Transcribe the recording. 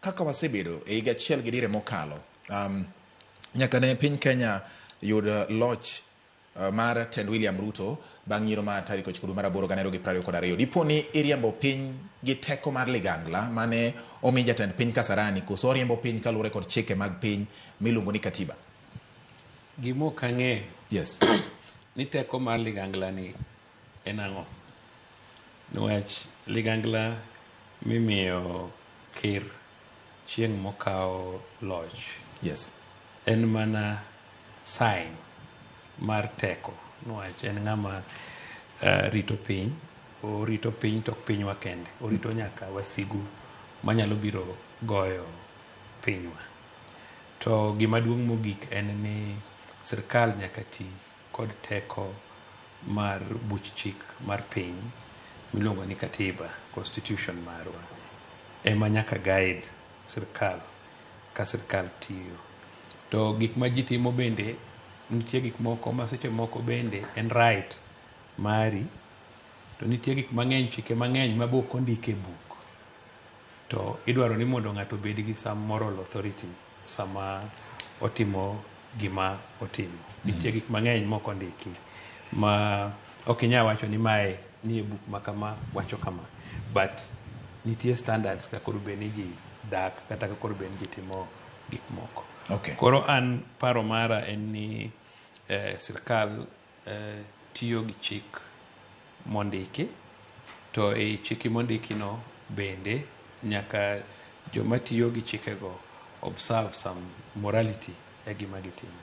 Kaka wasebedo e higa achiel gi dire mokalo, nyaka ne piny Kenya yud loch mar tend William Ruto bang' yiero ma tarik 9 dwe mar aboro 2022. Dipo ni iriembo piny gi teko mar ligangla mane omi jatend piny Kasarani, koso oriembo piny kaluwore kod chike mag piny miluongo ni katiba? Gima ok ang'eyo ni teko mar ligangla ni en ang'o? Niwach ligangla mimiyo ker chieng' mokawo loch en mana sign mar teko, niwach en ng'ama rito piny, orito piny to ok pinywa kende, orito nyaka wasigu manyalo biro goyo pinywa. To gima duong' mogik en ni sirkal nyaka ti kod teko mar buch chik mar piny miluongo ni katiba, constitution marwa, ema nyaka guide sirkal ka sirkal tiyo. To gik ma ji timo bende, nitie gik moko ma seche moko bende en right mari, to nitie gik mang'eny, chike mang'eny ma be ok ondik e buk. To idwaro ni mondo ng'ato obed gi some moral authority sama otimo gima otimo. Nitie gik mang'eny mok ondiki ma ok inyal wacho ni mae nie buk ma kama wacho kama. But nitie standards kaka onego bed ni ji dak kata kaka onego bed ni ji timo gik moko. Koro an paro mara en ni sirkal tiyo gi chik mondiki, to ei chike mondiki no bende nyaka joma tiyo gi chikego observe some morality e gima gitimo.